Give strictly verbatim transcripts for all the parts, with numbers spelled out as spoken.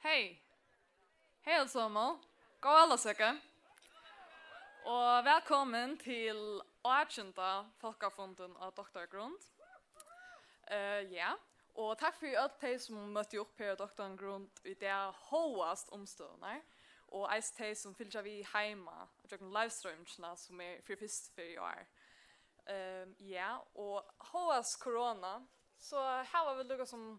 Hey. Hey, øll somul. Góða ólavsøku. Og vælkomin til átjanda fólkafundin á Doktargrund. Eh, ja, og takk fyri øll tey, sum møttu upp her á Doktargrund í dag, hóast umstøðurnar, og eisini tey, sum fylgja við heima gjøgnum livestreamingina, sum er fyri fyrstu ferð í ár. Ehm, ja, og hóast korona, so hava vit líka sum,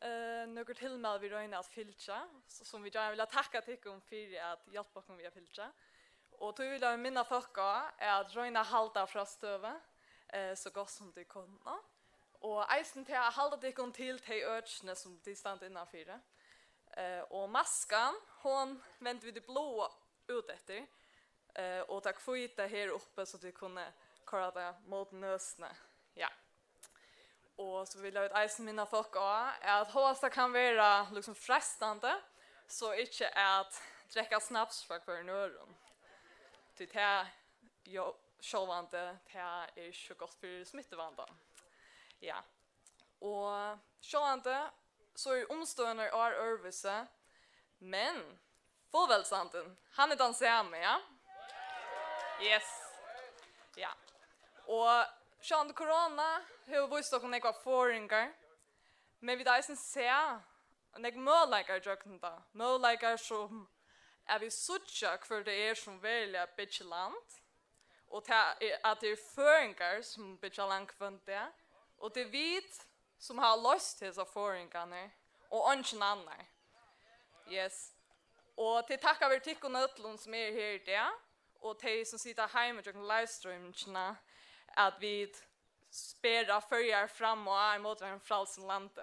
eh, nøkur tilmæli, vit royna at fylgja, so, sum vit gjarna vilja takka tykkum fyri at hjálpa okkum við at fylgja. Og tí vilja vit minna fólk á at royna at halda frástøðu, eh, so gott sum tit kunnu. Og eisini til at halda tykkum til tey økini, sum tit standa innanfyri. Eh, og maskan, hon vendir vit í bláa út eftir. Eh, og tað hvíta her uppi, so tit kunnu koyra tað móti nøsini. Ja. Og so vilja vit eisini minna fólk á, at hóast tað kann vera, líkasum, freistandi, so ikki at drekka snaps frá hvørjum øðrum. Tí tað, jú, sjálvandi, tað er ikki so gott fyri smittuvandan. Ja. Og sjálvandi, so eru umstøðurnar í ár øðrvísi, men fullveldisandin, hann er tann sami, ja? Yes. Ja. Og sjálvandi korona hevur víst okkum nógvar forðingar, men vit hava eisini sæð nógvar møguleikar gjøgnum tað. Møguleikar sum at vit síggja, hvør tað er, sum veruliga byggir land, og tað er, at tað eru føroyingar, sum byggja land hvønn dag, og tað er vit, sum hava loyst hesar forðingarnar, og eingin annar. Yes. Og tað er takk veri tykkum øllum, sum eru her í dag, og tey, sum sita heima gjøgnum livestreamingina, at vit bera Føroyar fram og á móti einum frælsum landi.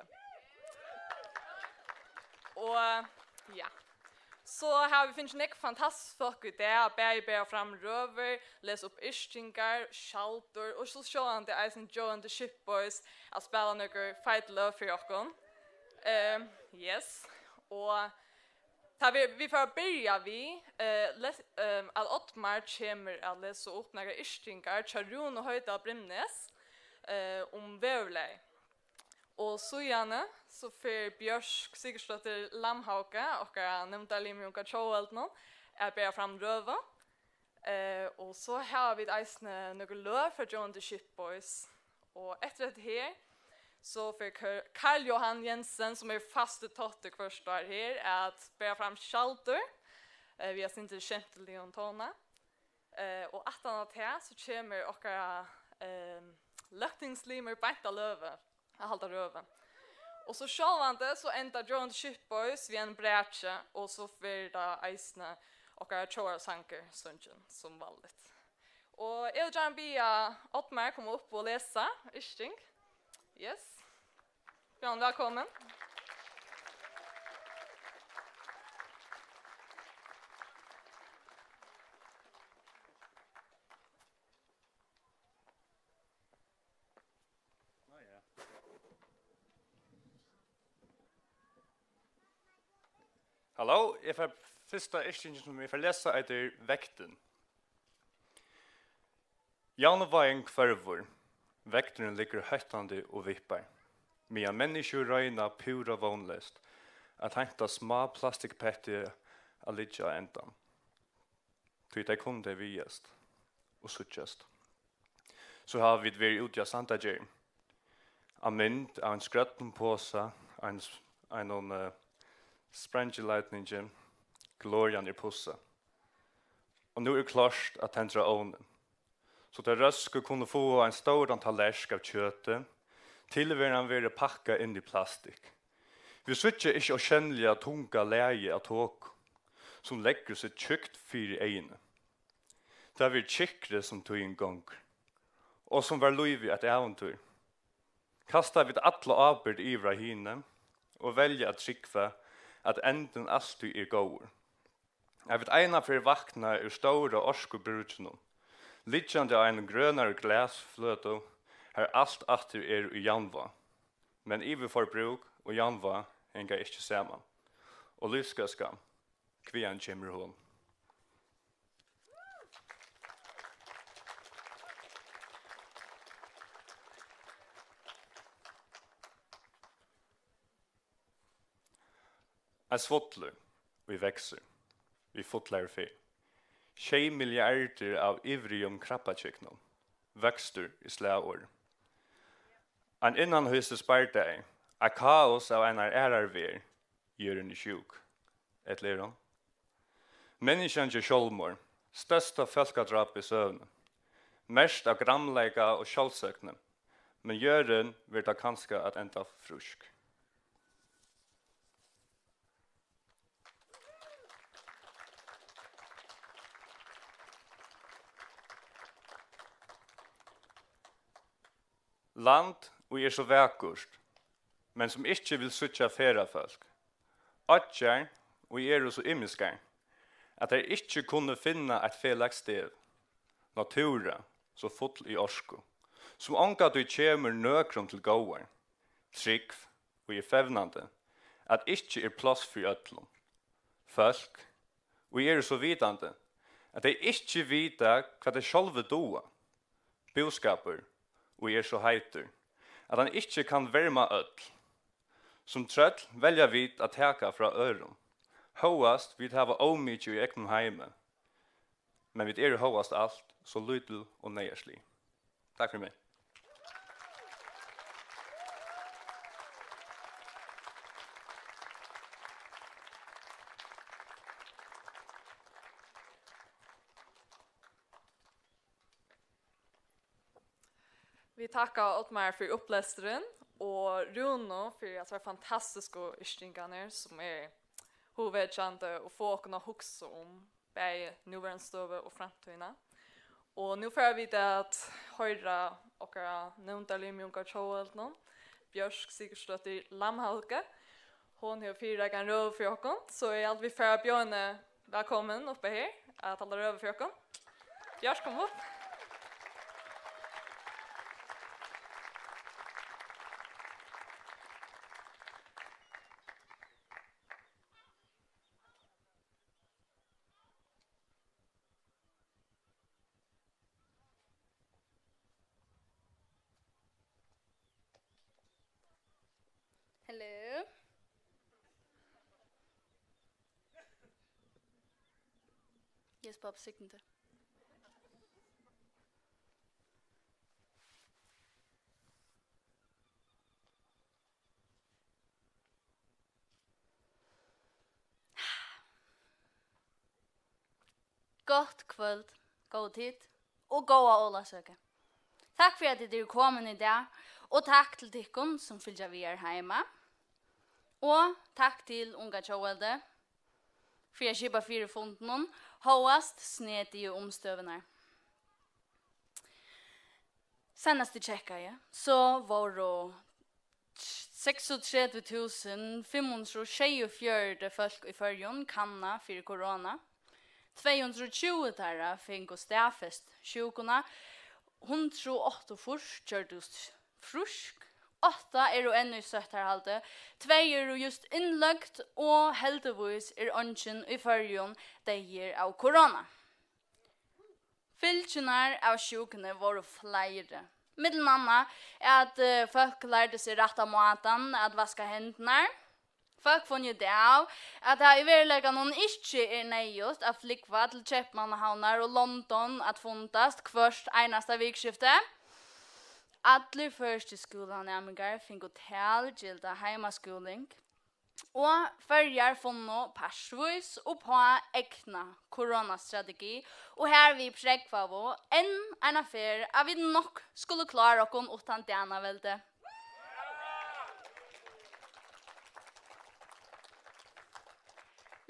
Og, ja. So hava vit fingið nógv fantastisk fólk í dag, at bæði bera fram røður, lesa upp yrkingar, skjaldur, og so sjálvandi eisini Joe and the Shipboys at spæla nøkur feit løg fyri okkum. Ehm, yes. Og tá vit, vit fara at byrja við, eh, les-, ehm, at Oddmar kemur at lesa upp nakrar yrkingar hjá Rúnu Hoydal Brimnes, eh, um veðurlagið. Og síðani so fer Bjørk Sigurðsdóttir Lamhauge, okkara nevndarlimur í Unga Tjóðveldinum, at bera fram røðu. Eh, og so hava vit eisini nøkur løg frá Joe and the Shipboys. Og eftir hetta her, so fer Kar-, Karl Johan Jensen, sum er fastur táttur hvørt ár her, at bera fram skjaldur, eh, við eitt sindur skemtiligum tóna. Eh, og aftan á tað, so kemur okkara, eh, løgtingslimur Beinta Løve at halda røðu. Og so sjálvandi, so endar Joe and the Shipboys við einum braki, og so verður tað eisini okkara tjóðarsangur sungin sum vanligt. Og eg vil gjarna biðja Oddmar koma upp og lesa yrking. Yes. Bjørn, vælkomin. Halló, eg fari, fyrsta yrkingin sum eg fari lesa eitur Vektin. Javnvágin hvørvur, vekturin liggur hóttandi og vippar, meðan menniskju royna púra vónleyst at heinta smá plastikkpetti at liggja á endan, tí tey kunnu tey viðast og síggjast. So hava vit verið úti á Sandagerði. Á mynd av ein skrøddum posa, ein s-, einum, eh, sprengileitningi, glorian er pussað. Og nú er klárt at tendra ovnin, so tey røsku kunnu fáa ein stóran tallerk av kjøti. Tilveran verður pakkað inn í plastikk. Vit síggja ikki ósjónliga tunga lagið av toku, sum leggur seg tjúkt fyri eyguni. Tað verður tjúkkri, sum tíðin gongur, og sum var lívið eitt ævintýr. Kasta vit alla ábyrgd yvir á hini og velja at trúgva, at endin altíð er góður. At vit einaferð vakna úr stóra orkubrúkinum, liggjandi á einum grønari glasfløtu, har alt aftur er í javnvág. Men yvirforbrúk og javnvág hanga ikki saman. Og lívsgóðskan, hvaðani kemur hon? Ein svollur, ið veksur við fullari ferð. Sjey milliardir av ivrigum krabbakyknum. Vøkstur er slagorð. Ein innanhýsis bardagi, eitt kaos av einari aðrari verð. Jørðin er sjúk. Ella er hon? Menniskjan ger sjálvmorð, størsta fólkadrápið í søguni. Merkt av gramleika og sjálvsøkni, men jørðin verður tá kanska at enda frísk. Land, ið er so vakurt, men sum ikki vil síggja ferðafólk. Oyggjar, ið eru so ymiskar, at tær ikki kunnu finna eitt felags stað. Náttúra, so full í orku, sum ongantíð kemur nøkrum til góðar. Trúgv, ið er fevnandi, at ikki er pláss fyri øllum. Fólk, ið eru so vitandi, at tey ikki vita, hvat tey sjálvi duga. Búskapur, ið er so heitur, at hann ikki kann verma øll. Sum trøll velja vit at taka frá øðrum, hóast vit hava ómikið í egnum heimi. Men vit eru hóast alt so lítil og neyðarslig. Takk fyri meg. Vit takka Oddmar fyri upplesturin og Rúnu fyri at hava fantastisku yrkingarnar, sum er hugvekjandi og fáa okkum at hugsa um bæði núverandi støðu og framtíðina. Og nú fara vit at hoyra okkara nevndarlim í Unga Tjóðveldinum, Bjørk Sigurðsdóttir Lamhauge. Hon hevur fyrireikað ein røðu fyri okkum, so eg haldi, vit fara at bjóða henni vælkomin upp her at halda røðu fyri okkum. Bjørk, kom upp. Hello. Yes, Bob, signature. Gott kvøld, góðu tit, og góða ólavsøku. Takk fyri, at tit eru komin í dag, og takk til tykkum, sum fylgja við her heima. Og takk til Unga Tjóðveldi fyri at skipa fyri fundinum, hóast snedigu umstøðurnar. Seinast eg tjekkaði, so vóru seksogtretivu túsund fimm hundrað og sjeyogfjøruti fólk í Føroyum kannað fyri korona. Tvey hundrað og tjúgu teirra fingu staðfest sjúkuna, hundrað og áttaogfýrs gjørdust frísk, átta eru enn í sóttarhaldi, tvey eru júst innløgd og heldigvís er eingin í Føroyum deyður av korona. Fylgjurnar av sjúkuni vóru fleiri. Millum annað at, eh, fólk lærdu seg rætta mátan at vaska hendurnar. Fólk funnu út av, at tað í veruleikanum ikki er neyðugt at flúgva til Keypmannahavnar og London at fundast hvørt einasta vikuskifti. Allir føroyskir skúlanæmingar fingu talgilda heimaskúling. Og Føroyar funnu partvís upp á egna koronastrategi og harvið prógvaðu enn eina ferð, at vit nokk skulu klára okkum uttan danaveldi.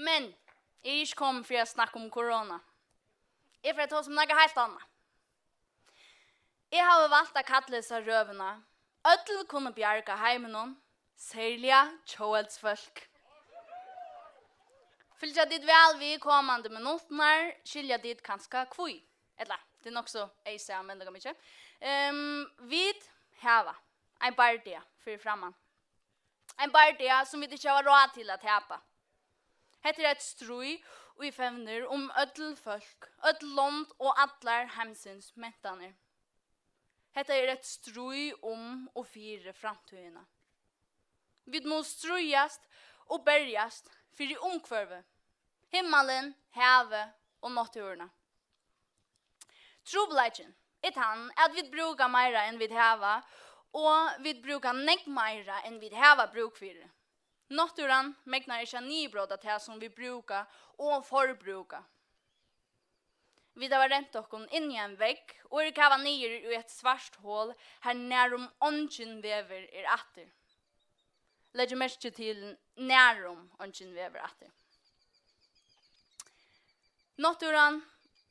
Men eg eri ikki komin fyri at snakka um korona. Eg fari at tosa um nakað heilt annað. Eg havi valt at kalla hesa røðuna Øll kunnu bjarga heiminum, serliga tjóðveldsfólk. Fylgja tit væl við komandi minuttirnar, skilja tit kanska hví. Ella, tað er nokk so eyðsæð, men tað kann ikki. Ehm, vit hava ein bardaga fyri framman. Ein bardaga, sum vit ikki hava ráð til at tapa. Hetta er eitt stríð, ið fevnir um øll fólk, øll lond og allar heimsins mentanir. Hetta er eitt stríð um og fyri framtíðina. Vit mugu stríðast og berjast fyri umhvørvið, himmalin, havið og náttúruna. Trupulleikin er tann, at vit brúka meira, enn vit hava, og vit brúka nógv meira, enn vit hava brúk fyri. Náttúran megnar ikki at niðurbróta tað, sum vit brúka og forbrúka. Vit hava rent okkum inn í ein vegg og eru kavad niður í eitt svart hol, har nærum eingin vegur er aftur. Legg merki til, nærum eingin vegur aftur. Náttúran,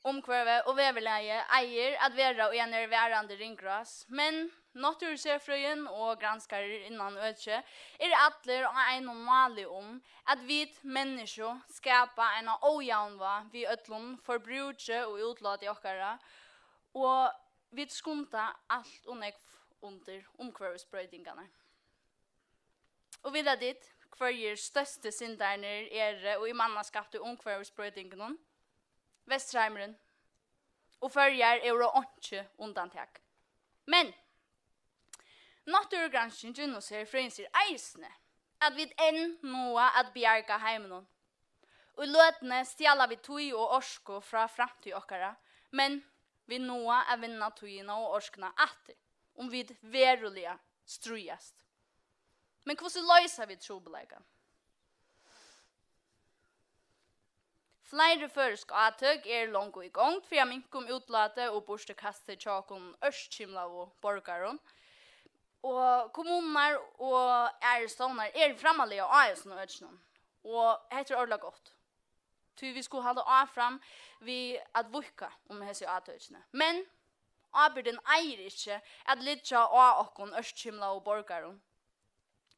umhvørvið og veðurlagið eigur at vera í einari varandi ringrás, men náttúruserfrøðin og granskarar innan økið eru allir á einum máli um, at vit menniskju skapa eina ójavnvág við øllum forbrúki og útláti okkara, og vit skunda alt ov nógv undir umhvørvisbroytingarnar. Og vita tit, hvørjir størstu syndararnir eru í mannaskaptu umhvørvisbroytingunum? Vesturheimurin. Og Føroyar eru einki undantak. Men náttúrugranskingin og serfrøðin sigur eisini, at vit enn náa at bjarga heiminum. Í løtuni stjala vit tíð og orku frá framtíð okkara, men vit náa at vinna tíðina og orkuna aftur, um vit veruliga stríðast. Men hvussu loysa vit trupulleikan? Fleiri føroysk átøk eru longu í gongd fyri at minka um útlátið og burturkastið hjá okkum ørkymlaðu borgarum. Og kommunurnar og aðrir stovnar eru framarliga á hesum økinum. Og hetta er ordiliga gott. Tí vit skulu halda áfram við at víðka um hesi átøkini. Men ábyrgdin eigur ikki at liggja á okkum ørkymlaðu borgarum.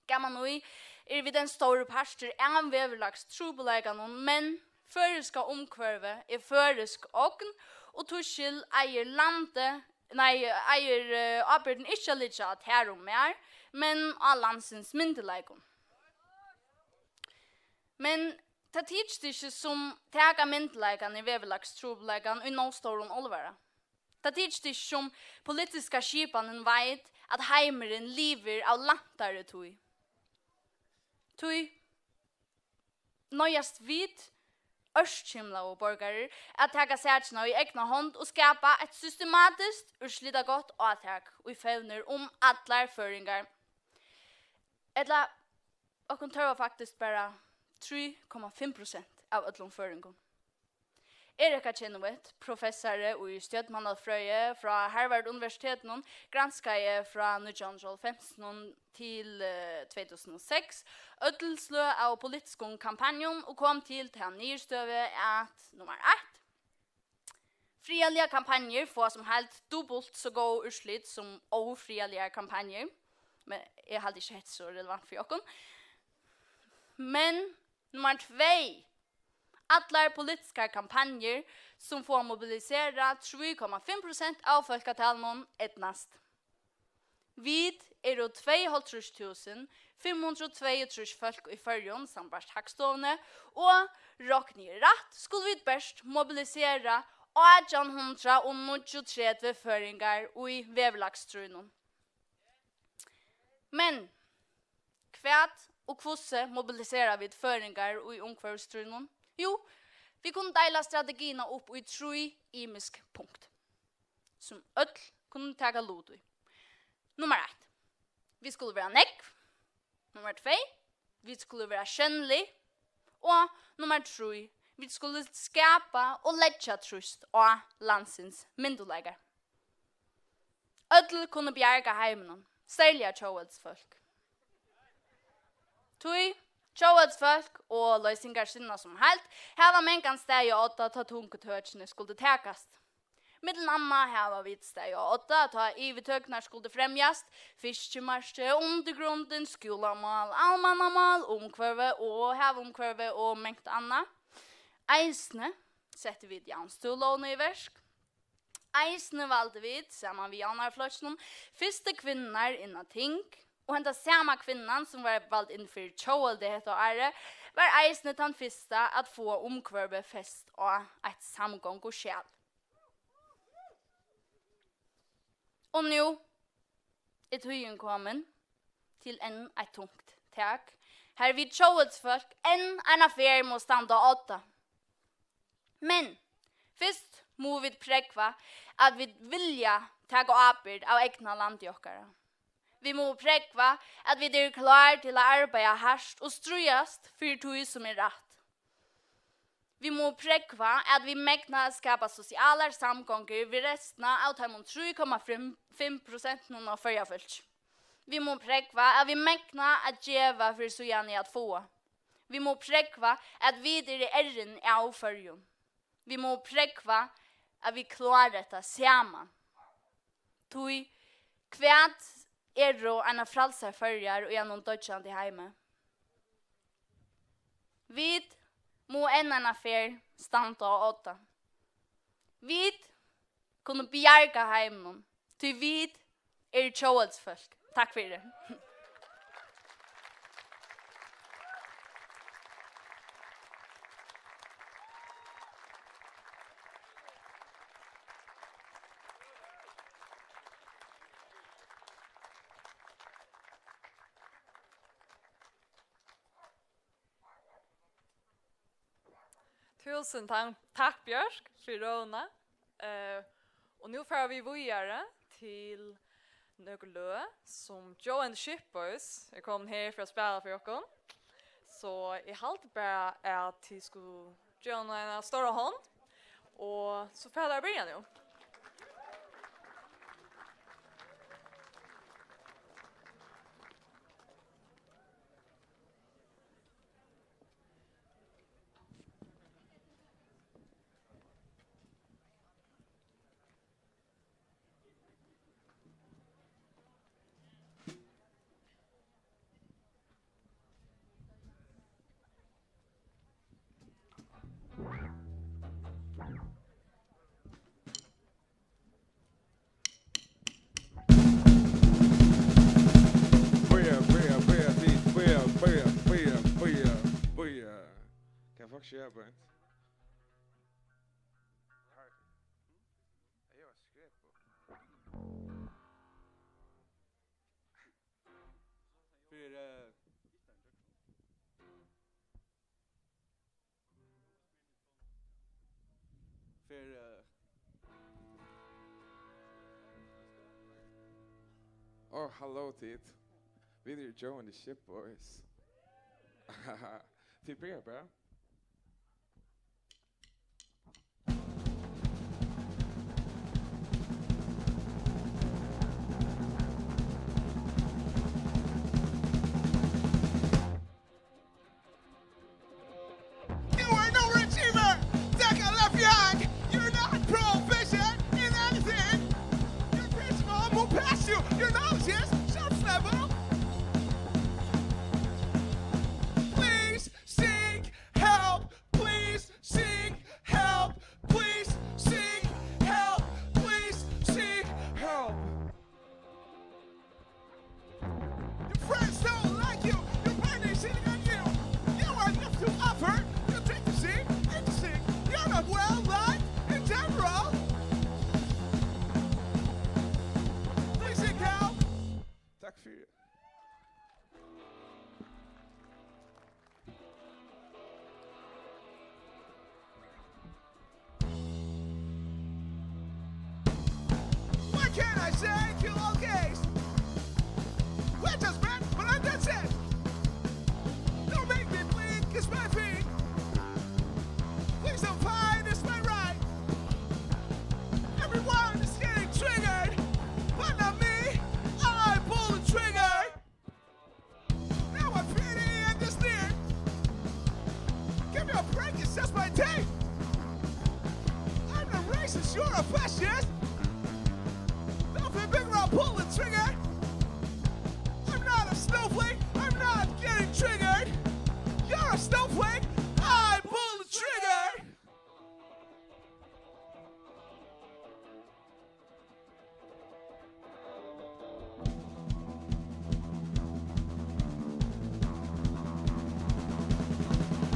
Gaman í, eru vit ein stórur partur av veðurlagstrupulleikanum, men føroyska umhvørvið er føroysk ogn, og tískil eigur landið, nei, eigur, eh, ábyrgdin ikki at liggja á tær og mær, men á landsins myndugleikum. Men tað tykist ikki, sum taka myndugleikan í veðurlagstrupulleikan í nóg stórum álvara. Tað tykist ikki, sum politiska skipanin veit, at heimurin livir av læntari tíð. Tí noyðast vit, ørkymlaðu borgarar, at taka sakina í egna hond og skapa eitt systematiskt, úrslitagott átak, ið fevnir um allar føroyingar. Ella, okkum tørvar faktiskt bara trý komma fimm prosent av øllum føroyingum. Erika Chenoweth, professari í stjórnmálafrøði frá Harvard Universitetinum, granskaði frá nítjan hundrað og hálvfems til, eh, tvey túsund og seks øll sløg av politiskum kampanjum og kom til ta niðurstøðu, at nummar eitt, friðarligar kampanjur fáa sum heild dupult so góð úrslit sum ófriðarligar kampanjur. Men eg haldi ikki, hetta er so relevant fyri okkum. Men nummar tvey, allar politiskar kampanjur, sum fáa mobiliserað trý komma fimm prosent av fólkatalinum, eydnast. Vit eru tvey hálvtrýss túsund fimm hundrað og tveyogtrýss fólk í Føroyum, sambært Hagstovuni, og rokni eg rætt, skulu vit bert mobilisera átjan hundrað og níggjuogtretivu føroyingar í veðurlagsstríðnum. Men hvat og hvussu mobilisera vit føroyingar í umhvørvisstríðnum? Jú, vit kunnu deila strategiina upp í trý ymisk punkt, sum øll kunnu taka lut í. Nummar eitt, vit skulu vera nógv. Nummar tvey, vit skulu vera sjónlig. Og nummar trý, vit skulu skapa og leggja trýst á landsins myndugleikar. Øll kunnu bjarga heiminum, serliga tjóðveldisfólk. Tí tjóðveldisfólk og loysingarsinna sum heild hava mangan staðið á odda, tá tungu tøkini skuldu takast. Millum annað hava vit staðið á odda, tá yvirtøkurnar skuldu fremjast, fiskimarkið, undirgrundin, skúlamál, almannamál, umhvørvi og havumhvørvi og mangt annað. Eisini settu vit javnstøðulógina í verk. Eisini valdu vit, saman við Javnaðarflokkinum, fyrstu kvinnurnar inn á ting, og henda sama kvinnan, sum var vald inn fyri tjóðveldi hetta árið, var eisini tann fyrsta at fáa umhvørvið fest á eitt samgonguskjal. Og nú er tíðin komin til enn eitt tungt tak har vit tjóðveldisfólk enn eina ferð mugu standa á odda. Men fyrst mugu vit prógva, at vit vilja taka ábyrgd av egna landi okkara. Vit mugu prógva, at vit eru klár til at arbeiða hart og stríðast fyri tí, sum er rætt. Vit mugu prógva, at vit megna at skapa sosialar samgongur við restina av teimum trý komma fimm, fimm prosentunum av Føroya fólki. Vit mugu prógva, at vit megna at geva fyri síðani at fáa. Vit mugu prógva, at vit eru errin av Føroyum. Vit mugu prógva, at vit klára hetta saman. Tí hvat eru eina frælsar Føroyar í einum doyggjandi heimi? Vit mugu enn eina ferð standa á odda. Vit kunnu bjarga heiminum, tí vit eru tjóðveldisfólk. Takk fyri. Túsund ta-, takk, Bjørk, fyri røðuna. Eh, og nú fara vit víðari til nøkur løg, sum Joe and the Shitboys er komin her fyri at spæla fyri okkum. So eg haldi bara, at tit skulu geva honum eina stóra hond, og so fara teir at byrja nú. Bója, bója, bója, bója, bója, bója, bója, bója. Hvat fuck skjer, Brent? Eg var skræpur. Fyri, eh, fyri, eh, oh, halló, tit. Vit eru Joe and the Shitboys. Tit byrja bara. You are an overachiever! Take a left behind! You're not proficient in anything! Your charisma will pass you! Your knowledge is surface level! Please seek help! Please seek help! Please seek help! Please seek help! Your friends don't like you. Your partner is cheating on you. You are left to offer. You're trying to see, interesting. You're not well liked in general. Please seek help. Takk fyri. What can I say to all gays? We're just men, but I'm dead set. Don't make me bleed, kiss my feet. Please don't fight, it's my right. Everyone is getting triggered, but not me. I pull the trigger. Now I'm pretty and just near. Give me a break, it's just my day. I'm not racist, you're a fascist. Don't be big around, pull the trigger. I'm not a snowflake, I'm not getting triggered. You're a snowflake, I pull the trigger.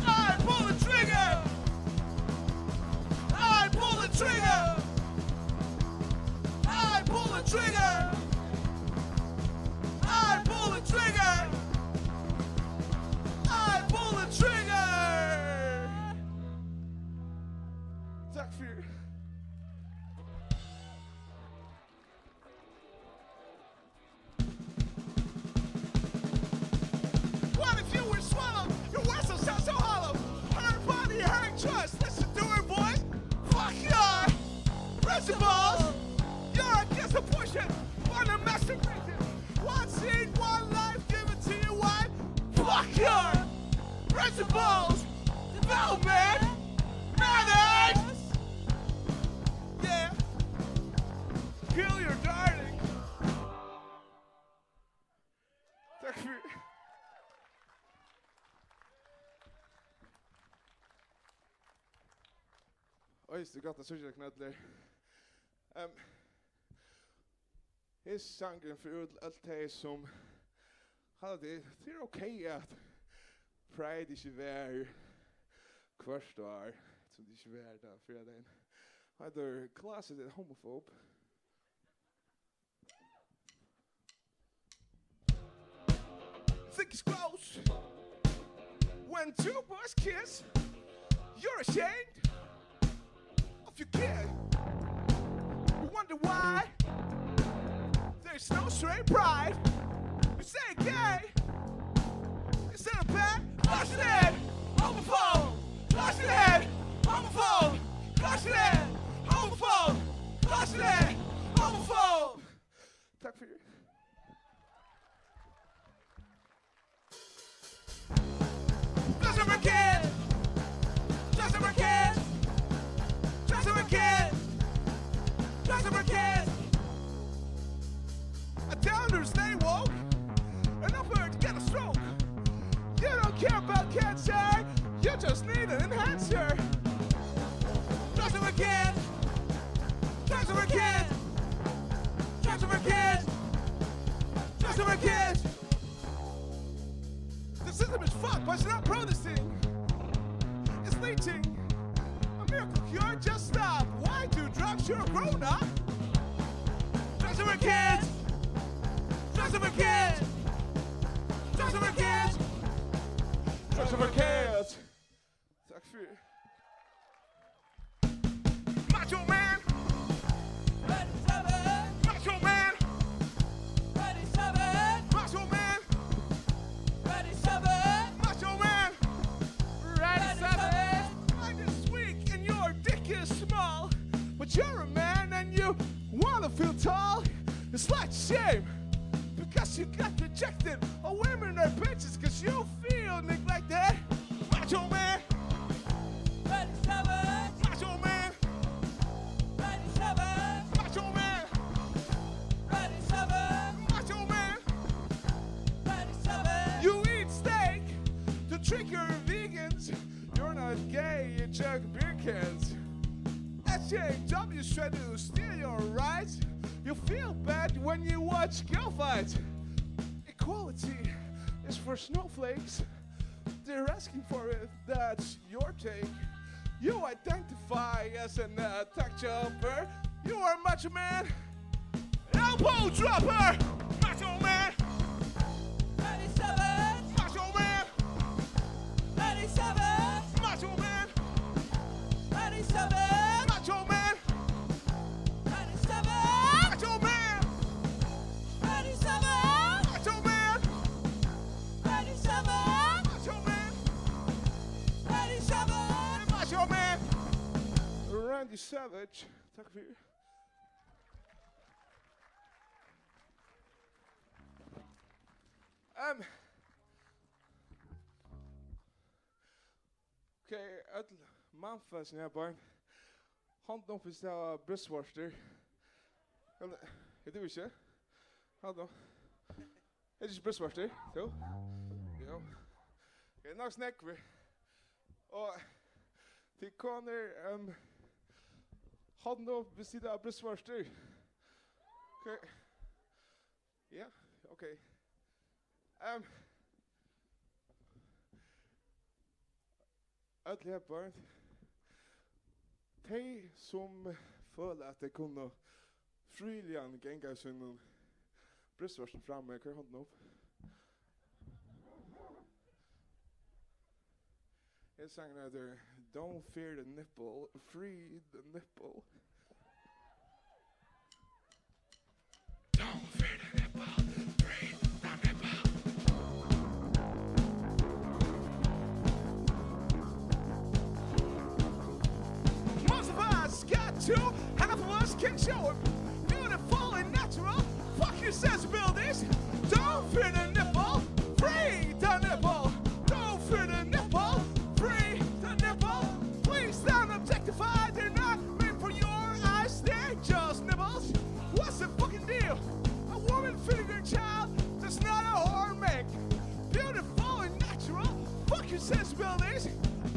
I pull the trigger! I pull the trigger! I pull the trigger! I pull the trigger! Takk fyri. What if you were swallowed? Your words sound so hollow. Her body, her choice. Listen to her voice. Fuck your principles. You're a disappointment. What a masterpiece. One scene, one life given to your wife. Fuck your principles. Development matters. Yeah. Kill your darling. Takk fyri. Oj, so gott at síggja tykkum allar. Ehm, hesin sangurin fer út til øll tey, sum halda, tað, tað er ok, at Pride ikki var hvørt ár, sum tað ikki var tá fyrradagin. Hann eitur Closeted Homophobe. Think it's gross. When two boys kiss, you're ashamed of your kid. You wonder why there's no straight pride. You say gay instead of bad. Closeted homophobe. Closeted homophobe. Closeted homophobe. Closeted homophobe. Takk fyri. Just a kid. Just a kid. Just a kid. Just a kid. I tell her to stay woke. And offer to get a stroke. You don't care about cancer. You just need an enhancer. Just a kid. Just a kid. Just a kid. Just a kid. The system is fucked, but it's not protesting. It's leeching. A miracle cure, just stop. Why do drugs? You're a grown up. Just a kid. Just a kid. Just a kid. Just a kid. Takk fyri. Macho Man. Macho Man. Macho Man. Macho Man. Life is weak and your dick is small, but you're a man and you wanna feel tall. It's like shame because you got rejected. All women are bitches 'cause you feel neglected. Macho Man. Ready Savage. Macho Man. Ready Savage. Macho Man. Ready Savage. Macho Man. Ready Savage. You eat steak to trick your vegans. You're not gay, you chug beer cans. S J W try to steal your rights. You feel bad when you watch girl fights. Equality is for snowflakes. They're asking for it, that's your take. You identify as an attack chopper. You are Macho Man. Elbow dropper. Macho Man. Ready Savage. Macho Man. Ready Savage. Macho Man. Ready Savage. Macho Man. Ready Savage. Macho Man. Ready Savage. Macho Man. Ready Savage. Macho Man. Ready Savage. Macho Man. Randy Savage. Takk fyri. Ehm. Ok, øll mannfólkini her beint. Hondina upp, hvis tit hava brjóstvortur. Ella, er tað ikki? Hondina upp. Er tað ikki brjóstvortur? Jú. Jú. Ok, nokk so nógvir. Og tit konur, ehm, hondina upp, hvis tit hava brjóstvortur. Ok. Ja, ok. Ehm, øll her beint. Tey, sum føla, at tey kunnu fríliga ganga við sínum brjóstvortum frammi, koyr hondina upp. Hesin sangurin eitur Don't fear the nipple, free the nipple. Don't fear the nipple, free the nipple. Most of us got two, half of us can show it. Beautiful and natural, fuck your sensibilities. Don't fear the nipple, free the nipple. Don't fear the nipple, free the nipple. Please don't objectify, they're not meant for your eyes, they're just nibbles. What's the fucking deal? A woman feeding her child, that's not a whore, man. Beautiful and natural, fuck your sensibilities.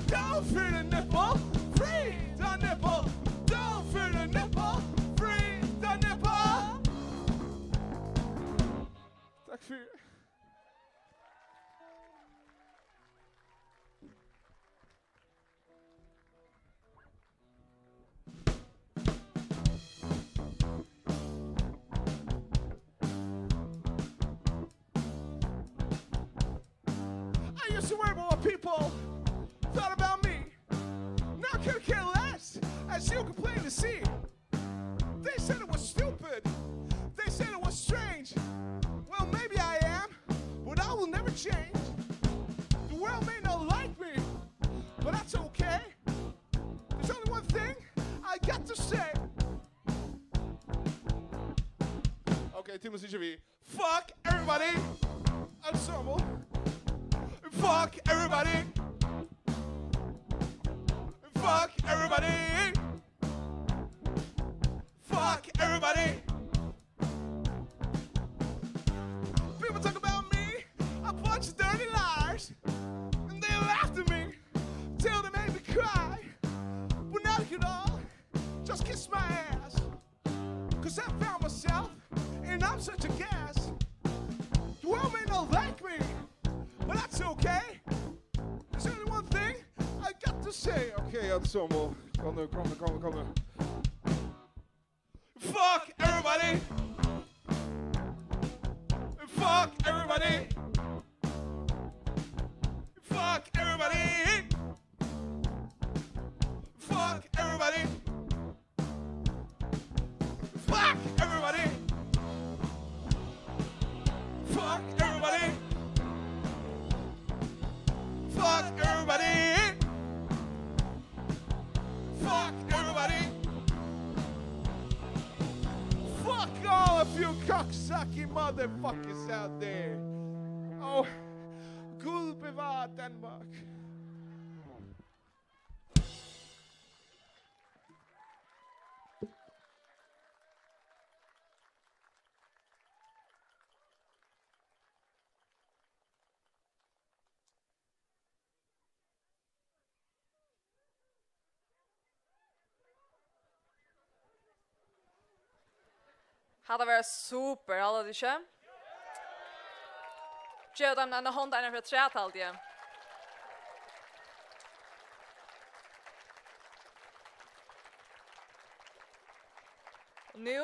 Don't fear the nipple, free the nipple. Don't fear the nipple, free the nipple. Takk fyri. I used to worry about what people thought about me. Now I could care less, as you can plainly see. They said it was stupid. They said it was strange. Well, maybe I am, but I will never change. The world may not like me, but that's okay. There's only one thing I got to say. Okay, Timo, sigur við. Fuck everybody. Ensemble. Fuck everybody. Fuck everybody. Fuck everybody. People talk about me, a bunch of dirty lies. And they laughed at me till they made me cry. But now you can all just kiss my ass. 'Cause I found myself, and I'm such a gas. The world may not like me, but that's okay. There's only one thing I got to say. Okay, ensemble. Kom nú, kom nú, kom nú, kom nú. Fuck everybody. Fuck everybody. Fuck everybody. Fuck everybody. Fuck everybody. Fuck everybody. Fuck everybody. Fuck everybody. Fuck all of you cocksucking motherfuckers out there. Oh, Gud bevare Danmark. Hatta var super, halda tit ikki? Gev teimum eina hond, eina fyri afturat, haldi eg. Og nú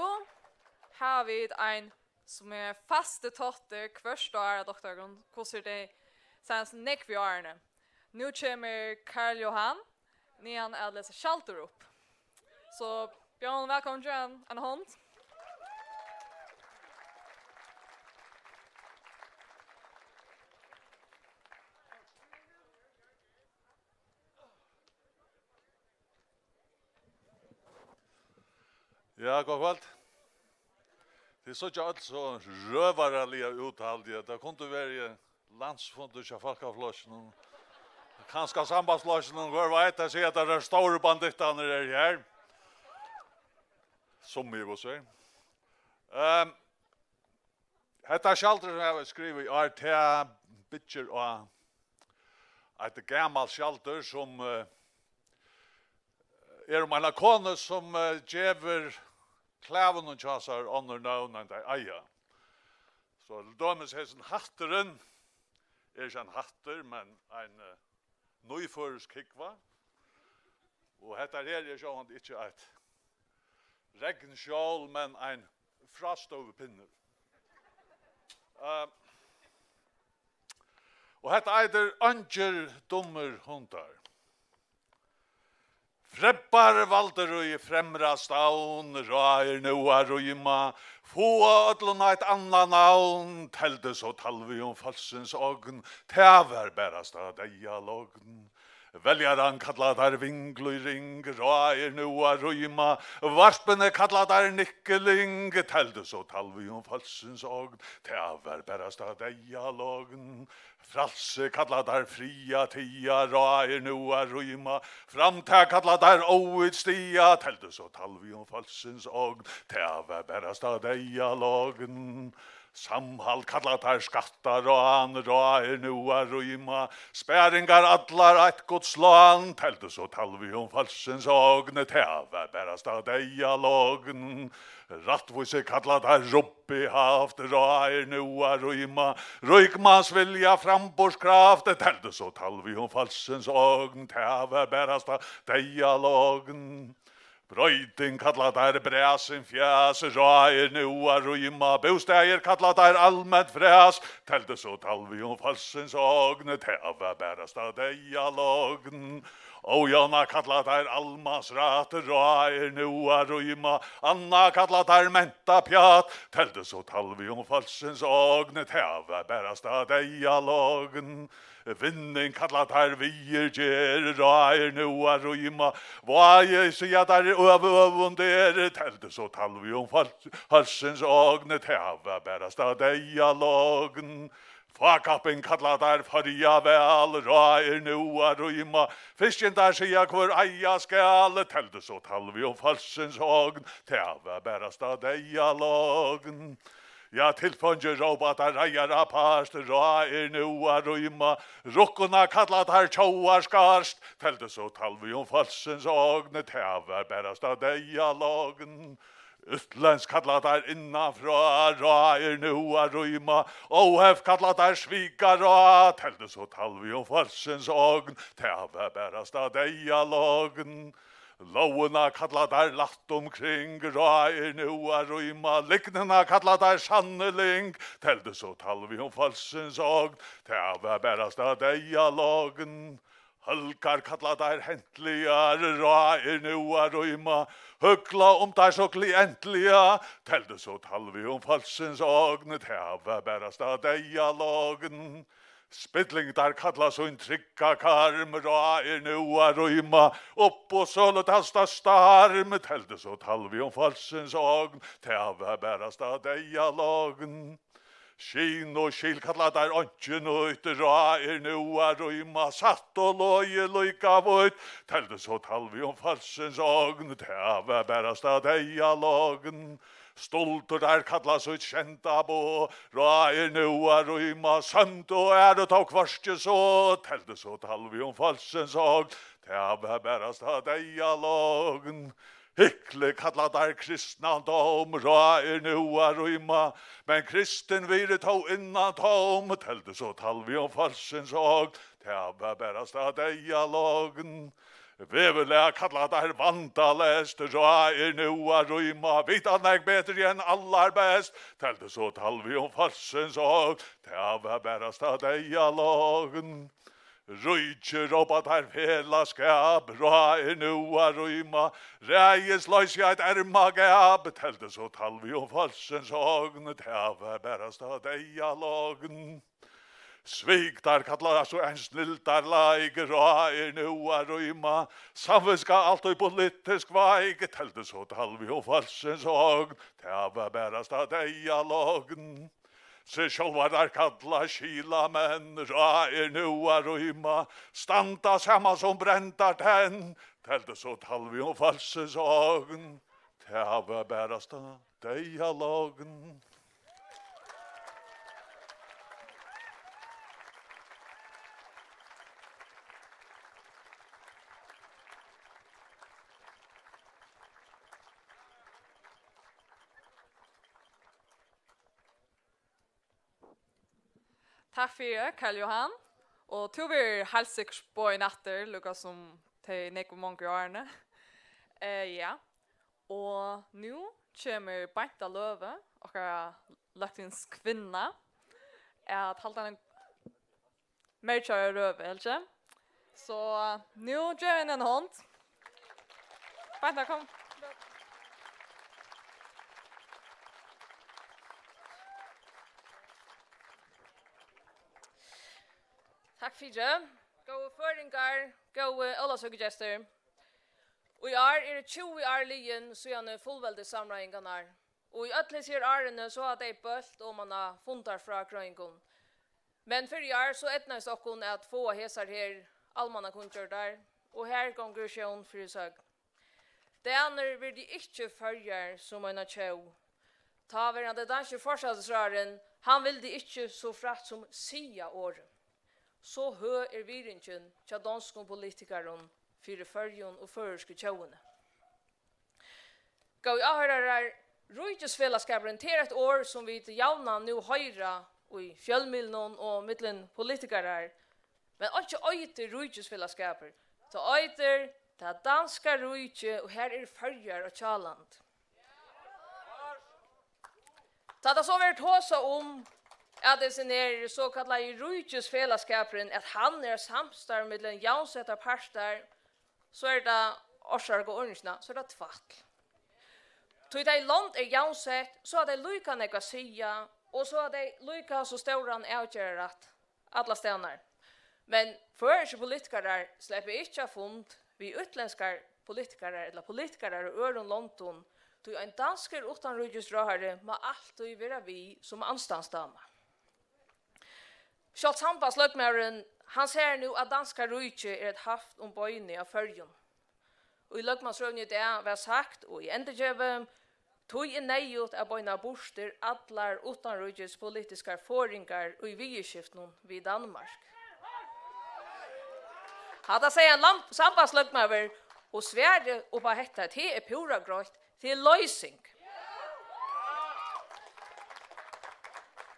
hava vit ein, sum er fastur táttur hvørt ár á Doktarum, hvussu er tey seinastu nógvu árini. Nú kemur Karl Johan niðan at lesa skjaldur upp. So bjóðum vælkomin, Johan, eina hond. Ja, gott kvøld. Tit síggja øll so røvaraliga út, haldi eg. Tað kundi verið landsfundur hjá Fólkaflokkinum. Kanska Sambandsflokkinum, hvør veit, tað siga, at teir stóru bandittarnir eru her. Sum eg vil siga. Ehm, Hetta skjaldrið, sum eg havi skrivað í ár, tað byggir á eitt gamalt skjaldur, sum, eh, er um eina konu, sum, eh, gevur klæðunum hjá sær onnur nøvn enn tey eiga. So til dømis hesin hatturin er ikki ein hattur, men ein, eh, nýføroysk húgva. Og hetta her er sjálvandi ikki eitt regnskjól, men ein frástøðupinnur. Eh, og hetta eitur Eingir dummir hundar. Frebbar valdir í fremra stavn, ráðir nú at rýma, fáa øllum eitt annað navn, teldi so talvi um fólksins ogn, tað var barasta deyðalogn. Veljaran kalla teir Vinglu í Ring, ráðir nú at rýma, varpini kalla teir Nikkeling, teldi so talvi um fólksins ogn, tað var barasta deyðalogn. Frælsi kalla teir Friða, Tiða, ráðir nú at rýma, framtak kalla teir Óvitstiga, teldi so talvi um fólksins ogn, tað var barasta deyðalogn. Samhald kalla teir Skattarán, ráðir nú at rýma, sparingar allar eitt Guds lán, teldi so talvi um fólksins ogn, tað var barasta deyðalogn. Rættvísi kalla teir Rubbi haft, ráðir nú at rýma, ríkmans vilja framburðskraft, teldi so talvi um fólksins ogn, tað var barasta deyðalogn. Broyting kalla teir Brasin fjas, ráðir nú at rýma, bústaðir kalla teir alment fræs, teldi so talvi um fólksins ogn, tað var barasta deyðalogn. Ójavna kalla teir almans rætt, ráðir nú at rýma, annað kalla teir mentapjatt, teldi so talvi um fólksins ogn, tað var barasta deyðalogn. Vinning kalla teir viðurgerð, ráðir nú at rýma, vági siga teir øv-, øvund er, teldi so talvi um fólk-, fólksins ogn, tað var barasta deyðalogn. Fákapping kalla teir Føroya væl, ráðir nú at rýma, fyrstindar siga hvør eiga skal, teldi so talvi um fólksins ogn, tað var barasta deyðalogn. Ja, tilfeingi rópa teir reiðar apart, ráðir nú at rýma, rukkuna kalla teir tjóðar skart, teldi so talvi um fólksins ogn, tað var barasta deyðalogn. Útlendsk kalla teir innanfrá, ráðir nú at rýma, óheft kalla teir svikará, teldi so talvi um fólksins ogn, tað var barasta deyðalogn. Lógina kalla teir lætt umkring, ráðir nú at rýma, lygnina kalla teir sanniling, teldi so talvi um fólksins ogn, tað var barasta deyðalogn. Hølgar kalla teir hentligar, ráðir nú at rýma, høgla um teir so klientliga, teldi so talvi um fólksins ogn, tað var barasta deyðalogn. Spilling teir kalla sín trygga karm, ráðir nú at rýma, uppboðssølu tað størsta harm, teldi so talvi um fólksins ogn, tað var barasta deyðalogn. Skinn og skil kalla teir einki nýtt, ráðir nú at rýma, satt og logið líka vítt, teldi so talvi um fólksins ogn, tað var barasta deyðalogn. Stultur teir kalla sítt skemta boð, ráðir nú at rýma, sømd og æru tó hvørki so, teldi so talvi um fólksins ogn, tað var barasta deyðalogn. Hykli kalla teir kristnan dóm, ráðir nú at rýma, men kristin virði tó innan tóm, teldi so talvi um fólksins ogn, tað var barasta deyðalogn. Veðurlag kalla teir vandaleyst, ráðir nú at rýma, vita nógv betri enn allarbest, teldi so talvi um fólksins ogn, tað var barasta deyðalogn. Ríki rópa teir felagsskap, ráðir nú at rýma, ræðisloysi eitt ermagap, teldi so talvi um fólksins ogn, tað var barasta deyðalogn. Svik teir kalla so ein snildarleik, ráðir nú at rýma, samvitska altíð politisk veik, teldi so talvi um fólksins ogn, tað var barasta deyðalogn. Seg sjálvar teir kalla skilamenn, ráðir nú at rýma, standa saman sum brendar tenn, teldi so talvi um fólksins ogn, tað var barasta deyðalogn. Takk fyri, Karl Johan. Og tú verður heilt sikkurt boðin aftur, líka sum tey nógvu mongu árini. Eh, ja. Og nú kemur Beinta Løve, okkara løgtingskvinna, at halda ein merkjara røðu, helt eg. So nú geva henni eina hond. Beint nú, kom. Takk fyri. Góðu føroyingar, góðu ólavsøkugestir. Í ár eru tjúgu ár liðin síðani fullveldissamráðingarnar, og í øll hesi her árini so hava tey bølt oman á fundarfrágreiðingum. Men fyrr í ár so eydnaðist okkum at fáa hesar her almannakunngjørdar, og her gongur sjón fyri søgn. Danir virdu ikki Føroyar sum eina tjóð. Táverandi danski forsætisráðharrin, hann vildi ikki so frægt sum siga orðið. So høg er virðingin hjá donskum politikarum fyri Føroyum og føroysku tjóðini. Góðu áhoyrarar, ríkisfelagsskapurin, tað er eitt orð, sum vit javnan nú hoyra í fjølmiðlunum og millum politikarar, men einki eitur ríkisfelagsskapur. Tað eitur tað danska ríkið, og har er Føroyar á hjáland. Tá tað so verður tosað um, at hesin her sokallaði ríkisfelagsskapurin, at hann er eitt samstarv millum javnsettar partar, so er tað, orsaka orðingina, so er tað tvætl. Tí tá ið lond eru javnsett, so hava tey líka nógv at siga, og so hava tey líka so stóran avgerðarrætt allastaðni. Men føroyskir politikarar sleppa ikki á fund við útlendskar politikarar ella politikarar í øðrum londum, tí ein danskur uttanríkisráðharri má altíð vera við sum andstæðisdama. Sjálvt sambandsløgmaðurin, hann sær nú, at danska ríkið er eitt haft um beinið á Føroyum. Í løgmansrøðuni í dag var sagt, og eg endurgevi, tí er neyðugt at beina burtur allar uttanríkispolitiskar forðingar í viðurskiftunum við Danmark. Hatta segði ein lam-, sambandsløgmaður, og svarið upp á hetta, tað er púra greitt, tað er loysing.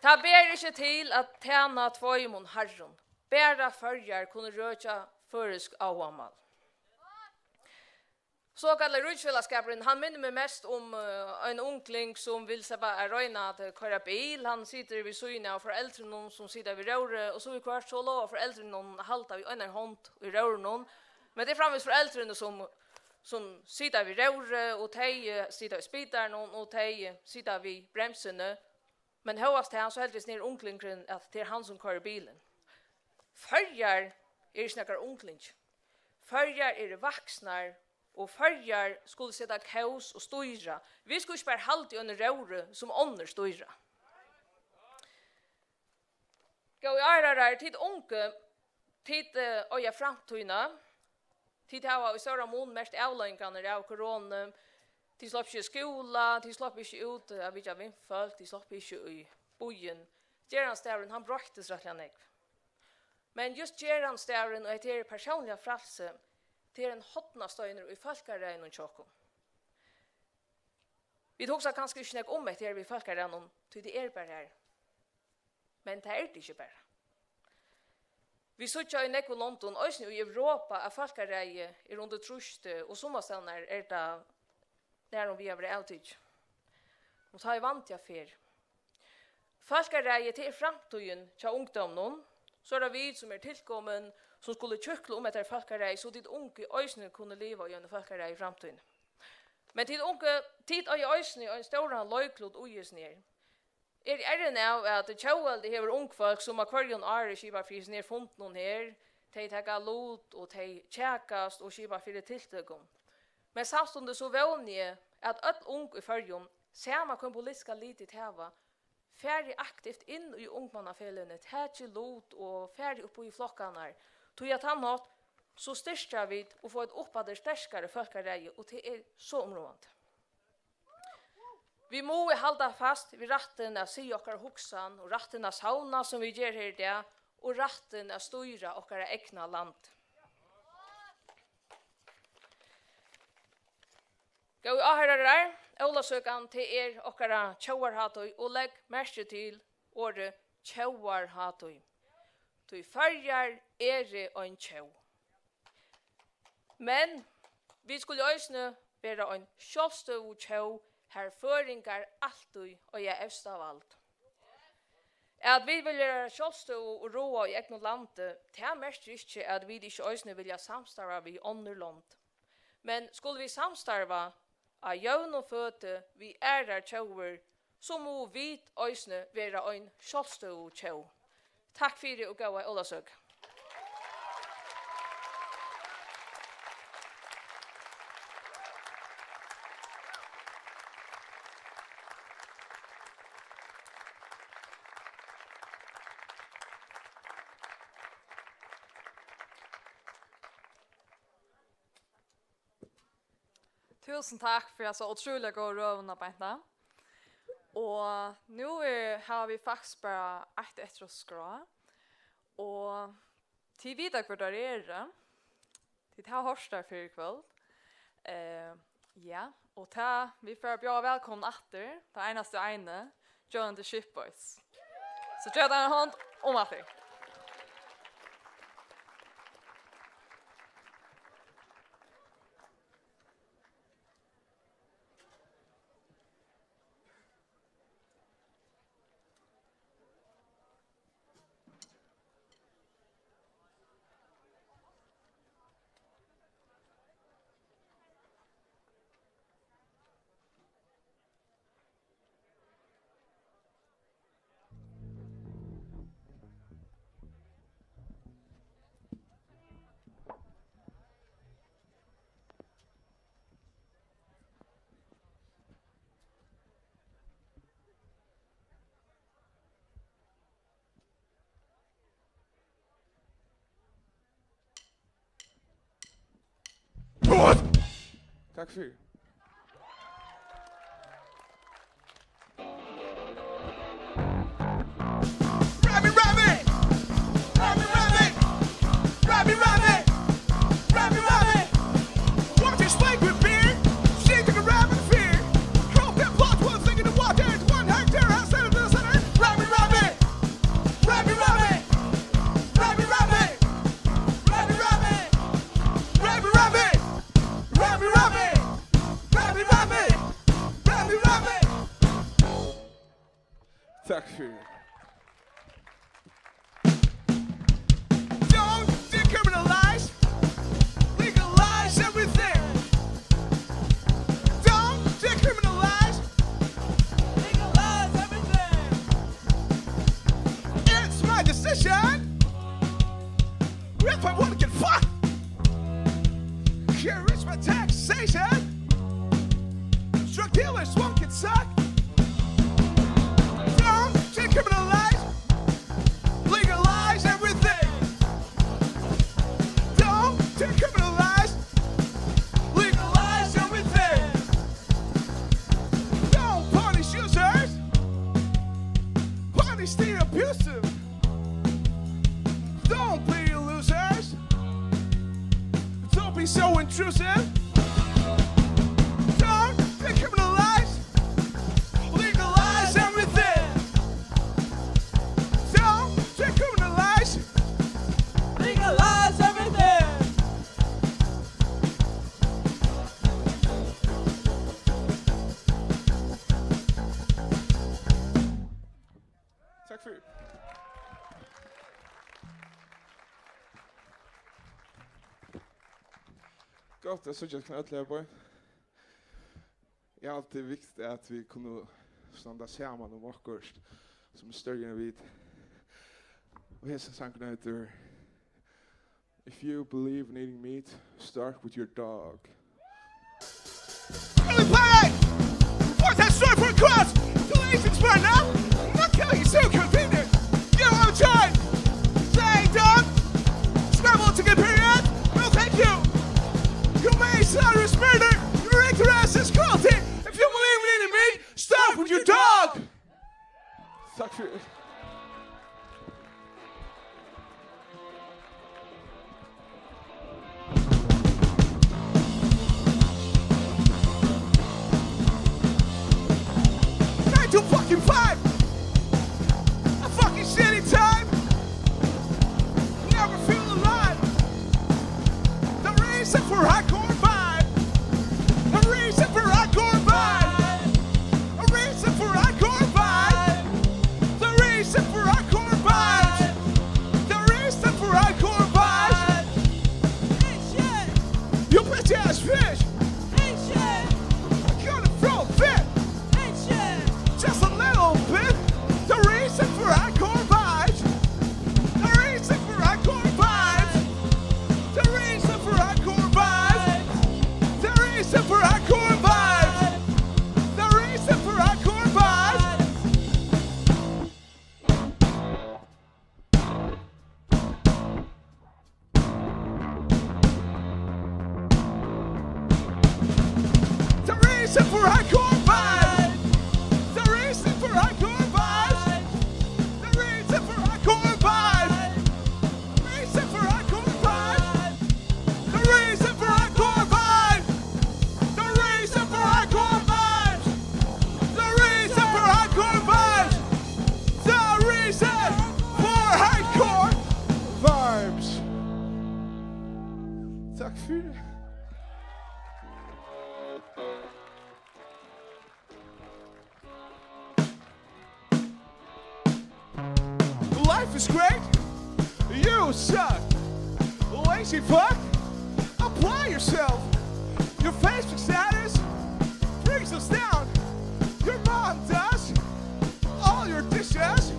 Tað ber ikki til at tæna tveimum harrum. Bara Føroyar kunnu røkja føroysk áhugamál. Sokallaði ríkisfelagsskapurin, hann minnir meg mest um, eh, ein ungling, sum vil sleppa at royna at, eh, koyra bil. Hann situr við síðuna av foreldrunum, sum sita við róðri, og so viðhvørt so lova foreldrunum at halda við einari hond í róðrinum. Men tað er framvegis foreldrini, sum, sum sita við róðri, og tey, eh, sita við spitaranum, og tey, eh, sita við bremsuni. Men hóast tað, so heldur hesin her unglingurin, at tað er hann, sum koyrir bilin. Føroyar eru ikki nakrar unglingir. Føroyar eru vaksnar, og Føroyar skulu seta kós og stýra. Vit skulu ikki bara halda í einum róðri, sum onnur stýra. Góðu áhoyrarar, tit ungu, tit, eh, eiga framtíðina. Tit hava í stóran mun merkt avleiðingarnar av koronu. Tit sleppa ikki í skúla, tit sleppa ikki út at vitja vinfólk, tit sleppa ikki í býin. Gerandisdagurin, hann broyttist rættiliga nógv. Men júst gerandisdagurin og hetta her persónliga frælsið, tað er ein hornasteinur í fólkaræðinum hjá okkum. Vit hugsa kanska ikki nógv um hetta her við fólkaræðinum, tí tað er bara har. Men tað er tað ikki bara. Vit síggja í nógvum londum, eisini í Europa, at fólkaræðið er undir trýsti, og summastaðni er tað nærum við at vera avtikið. Og tá er vandi á ferð. Fólkaræðið, tað er framtíðin hjá ungdóminum. So er tað vit, sum eru tilkomin, sum skulu hjúkla um hetta fólkaræðið, so tit ungu eisini kunnu liva í einum fólkaræði í framtíðini. Men tit ungu, tit eiga eisini ein stóran leiklut í hesum her. Eg eri errin av, at Tjóðveldið hevur ungfólk, sum á hvørjum ári skipa fyri hesum her fundunum her. Tey taka lut, og tey kjakast og skipa fyri tiltøkum. Men samstundis so vóni eg, at øll ung í Føroyum, sama hvønn politiska lit tit hava, farið aktivt inn í ungmannafeløgini, takið lut og farið upp í flokkarnar. Tí á tann hátt, so styrkja vit og fáa eitt uppaftur sterkari fólkaræði, og tað er so umráðandi. Vit mugu halda fast við rættin at siga okkara hugsan og rættin at savna, sum vit gera her í dag, og rættin at stýra okkara egna land. Góðu áhoyrarar, ólavsøkan, tað er okkara tjóðarhátíð, og legg merki til orðið tjóðarhátíð. Tí Føroyar eru ein tjóð. Men vit skulu eisini vera ein sjálvstøðug tjóð, har føroyingar altíð eiga evsta vald. At vit vilja vera sjálvstøðug og ráða í egnum landi, tað merkir ikki, at vit ikki eisini vilja samstarva við onnur lond. Men skulu vit samstarva á jøvnum føti við aðrar tjóðir, so mugu vit eisini vera ein sjálvstøðug tjóð. Takk fyri og góða ólavsøku. Túsund takk fyri hasa ótrúliga góðu røðuna, Beinta. Og nú er, hava vit faktiskt bara eitt eftir á skrá. Og tit vita, hvør teir eru. Tit hava hoyrt teir fyrr í kvøld. Eh, ja, og tað, vit fara at bjóða vælkomin aftur, tann einasti og eini, Joe and the Shipboys. So gev teimum eina hond um aftur. Takk fyri. Rabbit, rabbit! Rabbit, rabbit! Rabbit, rabbit! Rabbit, rabbit! Want to spike with beer? She took a rabbit fear. Drop that plot, one thing in the water. One hectare, I said it to the center. Rabbit, rabbit! Rabbit, rabbit! Rabbit, rabbit! Rabbit, rabbit! Rabbit, rabbit! Rabbit, rabbit! Rabbit, rabbit! Rabbit, rabbit! Takk fyri. Don't decriminalize, legalize everything. Don't decriminalize, legalize everything. It's my decision. If I wanna get fucked, here is my taxation. Drug dealers won't get sucked. Don't decriminalize, legalize everything. Don't decriminalize, legalize everything. Don't punish users, punish the abusive. Don't be losers. Don't be so intrusive. Don't decriminalize. Legalize everything. Don't decriminalize. Legalize everything. Takk fyri. Gott at síggja tykkum øll her, boy. Eg haldi, tað er viktigt, at vit kunnu standa saman um okkurt, sum er størri enn vit. Og hesin sangurin eitur If you believe in eating meat, start with your dog. Really play! What's that story for a cross? Too lazy to swear now? Not killing you, so convenient. You don't have a choice. Say, dog. Scramble to get period. No, thank you. Humane slaughter is murder. Your ignorance is cruelty. If you believe in eating meat, start with your dog. Takk fyri. Nine to fucking five. A fucking shitty time. Never feel alive. The reason for hardcore vibe. The reason for hardcore vibe. The reason for hardcore vibe. The For hardcore vibes. The reason for hardcore vibes. The reason for hardcore vibes. Reason for hardcore vibes. The reason for hardcore vibes. The reason for hardcore vibes. The reason for hardcore vibes. The reason for hardcore vibes. Takk fyri. Life is great. You suck. Lazy fuck. Apply yourself. Your Facebook status brings us down. Your mom does all your dishes.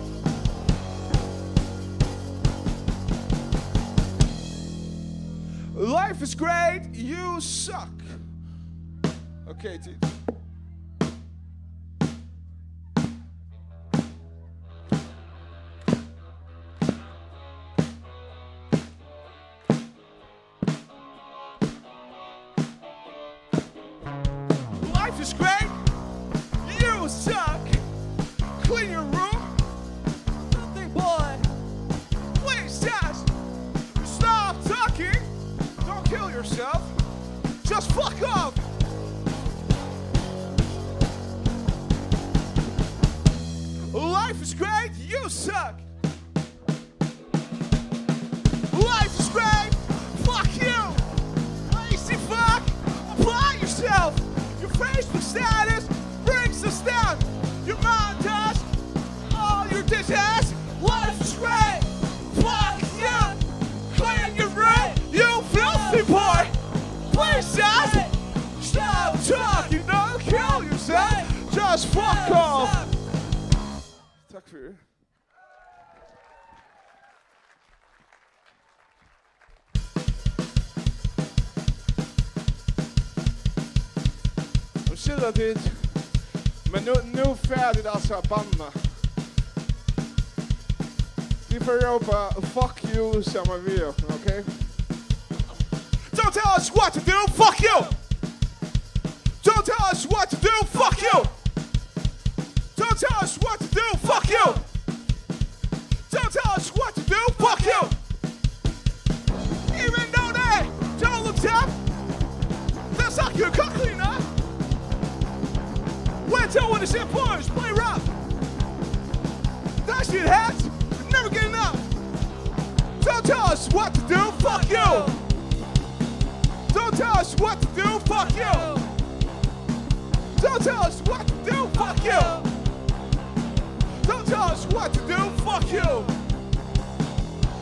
Life is great. You suck. Okay, dude. Life is great. You suck. Clean your room. Nothing, boy. Please just stop talking. Don't kill yourself. Just fuck off. Life is great. You suck. Life is great. Fuck you. Lazy fuck. Apply yourself. Your Facebook status brings us down. Your mom does all your dishes. Life is great. Fuck you. Clean your room. You filthy boy. Please just stop talking. Don't kill yourself. Just fuck off. Takk fyri. Nú skilja tit, men nú, nú fara tit altso at banna. Tit fara at rópa "fuck you" saman við okkum, ok? Don't tell us what to do, fuck you! Don't tell us what to do, fuck you! Don't tell us what to do, fuck you! Don't tell us what to do, fuck you! Even though they don't look tough, they'll suck your cock clean up. We're doing this shit, boys, play rough. That shit hurts, never get enough. Don't tell us what to do, fuck you! Don't tell us what to do, fuck you! Don't tell us what to do, fuck you! Don't tell us what to do, fuck you!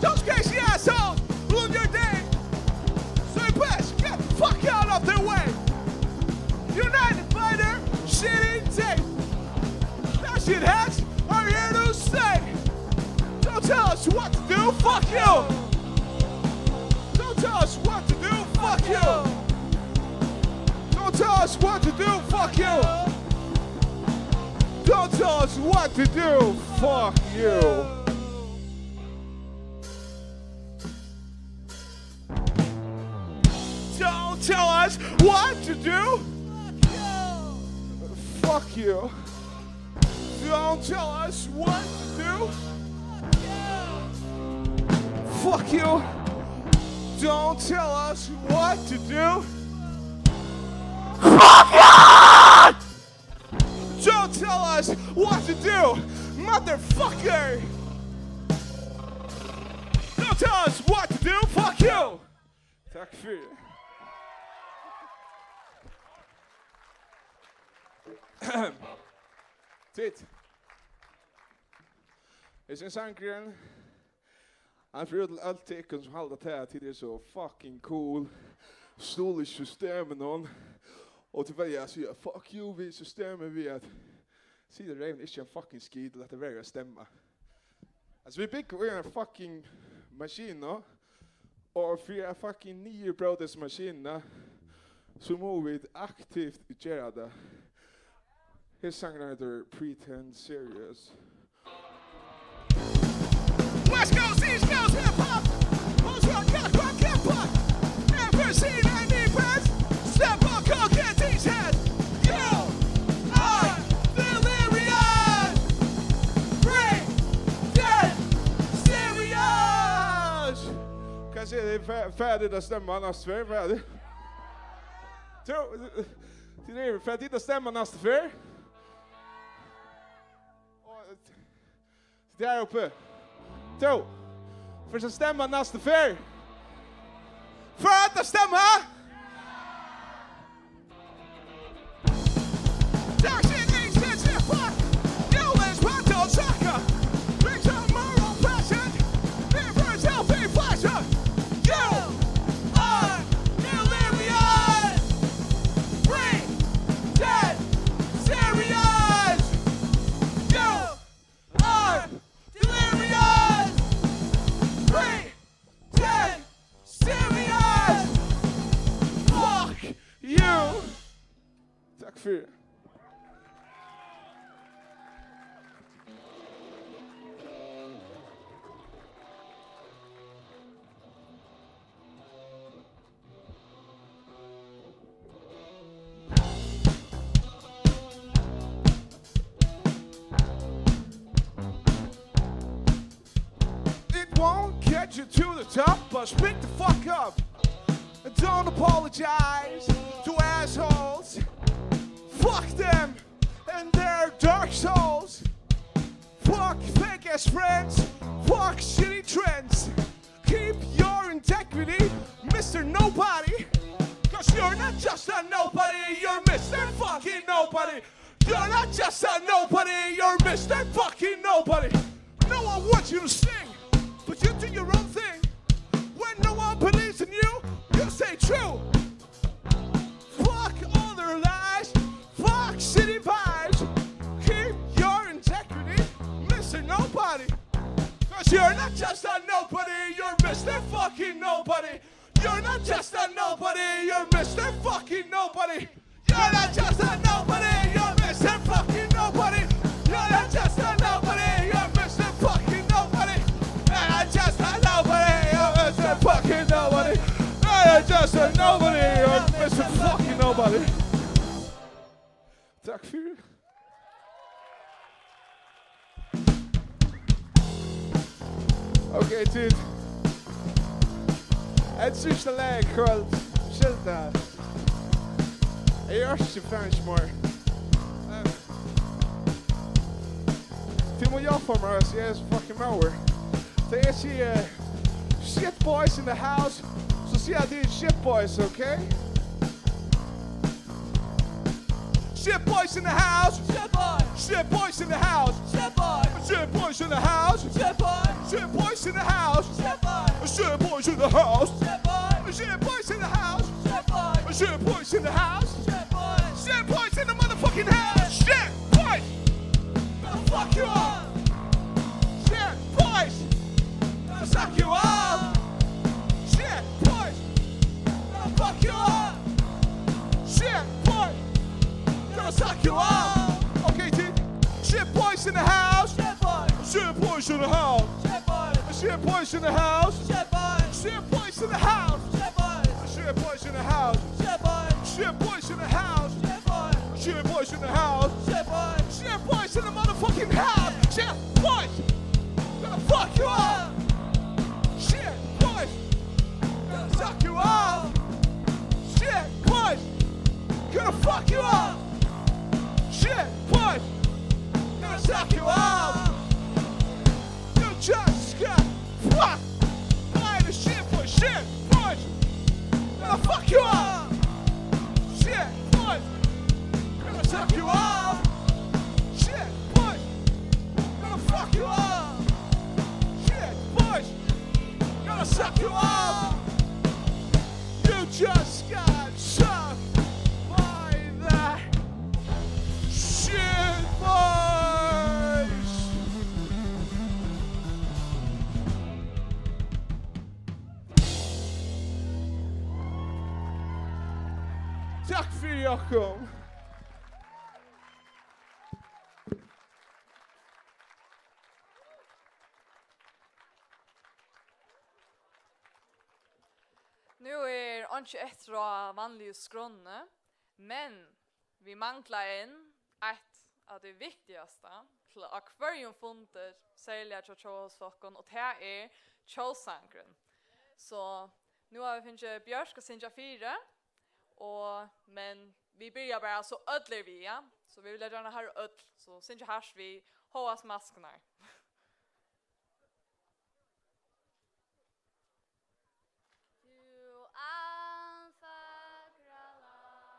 Those crazy assholes ruin your day. So you best get the fuck out of their way. United fighter, shitty day. That shit hurts, are here to stay. Don't tell us what to do, fuck you! Don't tell us what to do, fuck you! Don't tell us what to do, fuck you! Don't tell us what to do, fuck you! Don't tell us what to do! Fuck you! Don't tell us what to do! Fuck you! Don't tell us what to do! Fuck you! Don't tell us what to do, motherfucker! Don't tell us what to do, fuck you! Takk fyri. Tit. Hesin sangurin, hann fer út til øll tykkum sum halda tað, at tit eru so fucking cool, stuðla systeminum, og tit velja at siga "fuck you" við systemið við at sita reyvin, ikki ein fucking skit, og lata vera at stemma. Altso, vit búgva í eini fucking maskinu, og fyri at fucking niðurbróta hesa maskinuna, so mugu vit aktivt gera tað. Hesin sangurin eitur Pretend Serious. West Coast, East Coast, hip hop. Most rock, rock, rock, hip hop. Ever seen any bands? Step on coke and these heads. Yo! Fæ-, fæ tit at stemma næstu ferð? Fæ tit? Tú, tit eru, fæ tit at stemma næstu ferð? Og, der oppe. Tú, fæ tit at stemma næstu ferð? Fæ tit at stemma? Fuck you! Takk fyri. It won't get you to the top, but speak the fuck up. And don't apologize to assholes. Fuck them and their dark souls. Fuck fake ass friends. Fuck shitty trends. Keep your integrity, Mister Nobody. 'Cause you're not just a nobody, you're Mister Fucking Nobody. You're not just a nobody, you're Mister Fucking Nobody. No one wants you to sing, but you do your own thing. When no one believes in you, you stay true. Fuck all their lies, fuck city vibes. Keep your integrity, Mister Nobody. 'Cause you're not just a nobody, you're Mister Fucking Nobody. You're not just a nobody, you're Mister Fucking Nobody. You're not just a nobody, you're Mister Fucking Nobody. You're not just a nobody, you're Mister Fucking Nobody. You're not just a nobody, you're Mister Fucking Nobody. You're not just a nobody, you're Mister Fucking Nobody. Takk fyri. Okay, dude. Ein síðsta lag í kvøld. Skilta. Eg orki ikki fans meir. Tit mugu hjálpa mær, altso, eg eri so fucking móður. Tá eg sigi, "Shit boys in the house", so siga tit, "Shit boys", okay? Shit boys in the house. Shit boys. Shit boys in the house. Shit boys. Shit boys in the house. Shit boys. Shit boys in the house. Shit boys. Shit boys in the house. Shit boys. Shit boys in the house. Shit boys. Shit boys in the house. Shit boys. Shit boys in the motherfucking house. Shit boys. Gonna fuck you up. Shit boys. Gonna suck you up. Shit boys. Gonna fuck you up. Shit boys. Gonna suck you up. Okay, team. Shit boys in the house. Shit boys. Shit boys in the house. Shit boys. Shit boys in the house. Shit boys. Shit boys in the house. Shit boys. Shit boys in the house. Shit boys. Shit boys in the house. Shit boys. Shit boys in the house. Shit boys. Shit boys in the motherfucking house. Shit boys. Gonna fuck you up. Shit boys. Gonna suck you up. Shit boys. Gonna fuck you up. Shit boys. Gonna suck you up. You just got fucked by the shit boys. Shit boys. Gonna fuck you up. Shit boys. Gonna suck you up. Shit boys. Gonna fuck you up. Shit boys. Gonna suck you up. You just got sucked by the shit boys. Takk fyri okkum. Nú er einki eftir á vanligu skránni, men vit mangla enn eitt av tí viktigasta til á hvørjum fundi, serliga hjá tjóðhópsfólkum, og tað er tjóðsangurin. So Nú hava vit fingið Bjørk at syngja fyri, og, men vit byrja bara, so øll eru við, ja? So vit vilja gjarna hava øll, so syngja hart við hóast maskurnar. Tú alfagra land.